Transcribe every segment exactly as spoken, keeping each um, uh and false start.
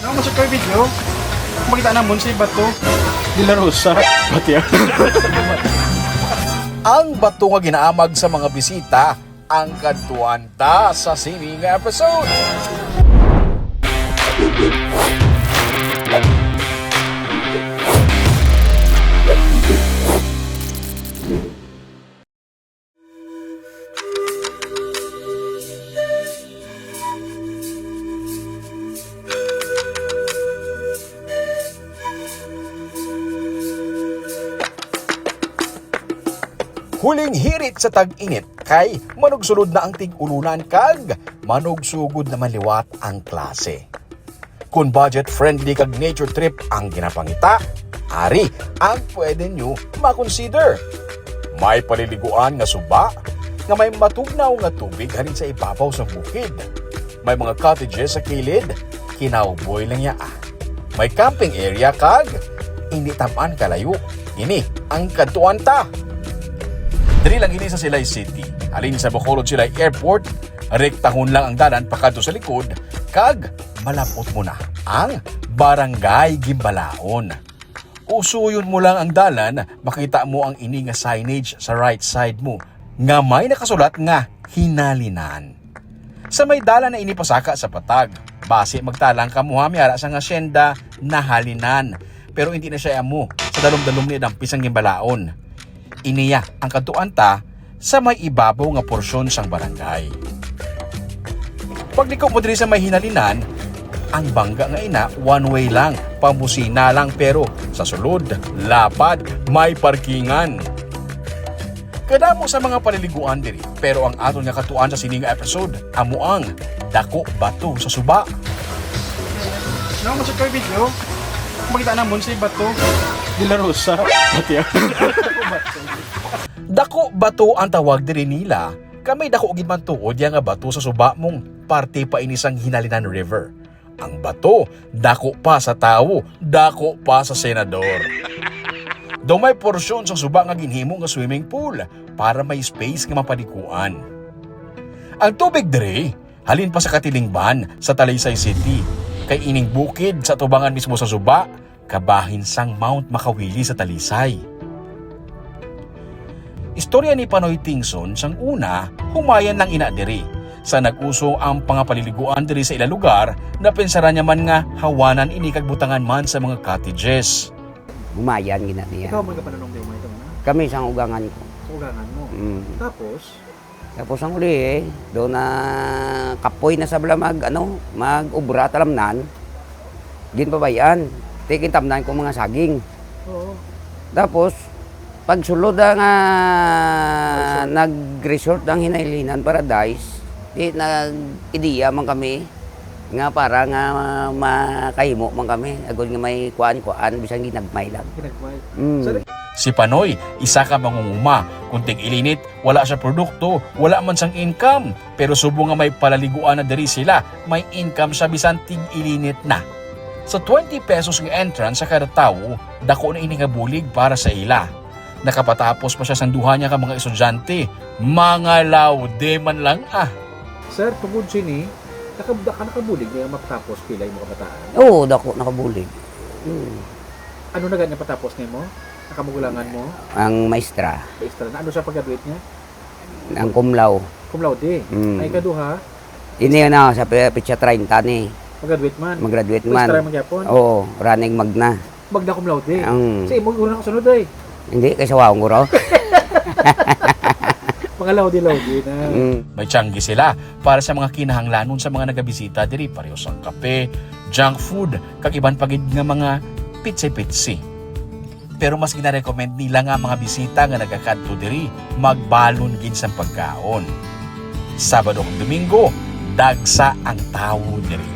Ang masukay video, makita namon si Bato de la Rosa. Pati ang Ang bato nga ginaamag sa mga bisita, ang kadtuan ta sa sini nga episode. Huling hirit sa tag-init kay manugsulod na ang tig-ulunan kag manugsugod naman liwat ang klase. Kung budget-friendly kag nature trip ang ginapangita, ari ang pwede nyo makonsider. May paliliguan nga suba nga may matugnaw nga tubig halin sa ibabaw sang bukid. May mga cottages sa kilid, kinawboy lang ya, ah. May camping area kag hindi tam-an kalayo. Ini ang kadtuan ta. Diri lang ini sa Silay City. Halin sa Bacolod Silay Airport, rektahon lang ang dalan pakadto sa likod kag malab-ot mo na ang Barangay Gimbalaon. Usuyon mo lang ang dalan, makita mo ang ini nga signage sa right side mo nga may nakasulat nga Hinalinan. Sa may dalan na ini pasaka sa patag, basi magtalang ka mo ha, may ara sang hacienda Nahalinan, pero hindi na siya amo sa dalom-dalom ni Dampis ang Gimbalaon. Iniya ang kadtuan ta sa may ibabaw nga porsyon sang barangay. Pagliko mo diri sa may Hinalinan, ang bangga nga ina, one way lang, pambusina lang, pero sa sulod, lapad, may parkingan. Kadamo sa mga paliliguan diri, pero ang aton nga katuan sa sini nga episode amo ang Dako Bato sa Suba. Nang masukay video, makita namon si Bato de la Rosa. Pati ang Dako Bato ang tawag diri nila, kay may dako gid man tuod ya nga bato sa suba mong parte pa ini sang Hinalinan River. Ang bato, dako pa sa tawo, dako pa sa senador. Daw may porsyon sa suba nga ginhimo nga swimming pool para may space nga mapaliguan. Ang tubig diri, halin pa sa Katilingban sa Talisay City, kay ining bukid sa tubangan mismo sa suba, kabahin sang Mount Makawili sa Talisay. Istorya ni Panoy Tingson, sang una, humayan lang ina diri. Sa nag-uso ang pangapaliliguan diri sa ila lugar, napinsaran niya man nga hawanan ini kag butangan man sa mga cottages. Humayan gina niya. Ikaw man ka pananong di humayan ito, ano? Kami sang ugangan ko. Sa ugangan mo. Mm. Tapos? Tapos ang uli, eh, doon na kapoy na sa bala mag, ano, mag-ubra talamnan. Ginpabayan. Tikin tamnan ko mga saging. Oo. Tapos, pagsulod na nga Resort. Nag-resort ang Hinalinan Paradise, di nag-ideya man kami nga para nga makahimo man kami, agod nga may kuan-kuan, bisan ginagmay lang. Ginagmay. Mm. Sir? Si Panoy, isa ka mangunguma. Kung tig-ilinit, wala siya produkto, wala man sang income. Pero subong nga may palaliguan na diri sila, may income siya bisan tig-ilinit na. Sa twenty pesos nga entrance sa kada tawo, dako na ini nga bulig para sa ila. Nakapatapos pa siya sang duha niya ka mga estudyante. Mga laude man lang, ah. Sir, tungod sini, nakab-, ka nakabulig niya makatapos pila yung mga kabataan? Oo, dako nakabulig. Hmm. Ano na gani patapos nimo? Nakamugulangan mo? Ang maestra. Maestra na. Ano sa pag-graduate niya? Ang cum laude. Cum laude. Mm. Ay, kaduha? Ini na, sa pe-, petsa treinta ni. Mag-graduate man. Mag-graduate man. Maestra man gyapon? Oo, running magna. Magna cum laude? Ang Sa imo, guro na kasunod, ay. Hindi, kay sa waong guro. Mga laude-laude na. Mm. May tiyanggi sila para sa mga kinahanglanon sa mga nagabisita diri, pareho sang kape, junk food, kag iban pa gid nga mga pitsi-pitsi. Pero mas ginarecommend nila nga ang mga bisita nga nagakadto diri magbalon gid sang pagkaon. Sabado kag Domingo, dagsa ang tawo diri.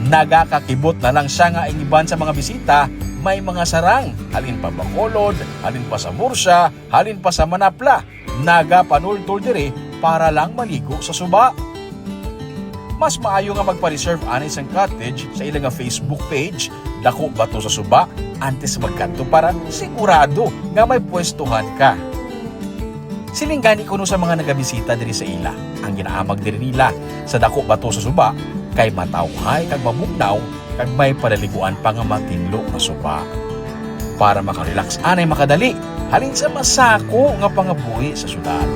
Nagakakibot na lang siya nga ang iban sa mga bisita may mga sarang, halin pa Bacolod, halin pa sa Murcia, halin pa sa Manapla, nagapanultol diri para lang maligo sa suba. Mas maayo nga magpa-reserve anay sang cottage sa ila nga Facebook page, Dako Bato sa Suba, antes magkadto para sigurado nga may pwestuhan ka. Siling gani kuno sa mga nagabisita diri sa ila, ang ginaamag diri nila sa Dako Bato sa Suba kay matawhay kag mabugnaw kag may palalibuan pa nga matinlo nga suba, para makarelax anay makadali halin sa masako nga pangabuhi sa syudad.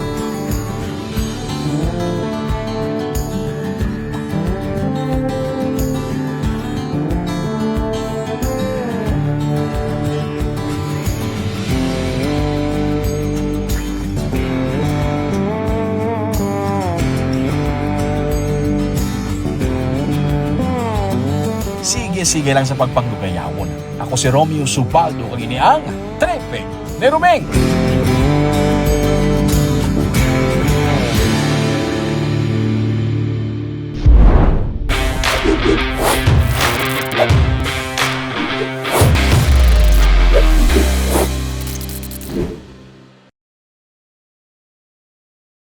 Sige-sige lang sa pagpanglugayawon. Ako si Romeo Subaldo, kag ini ang Tripig ni Roming.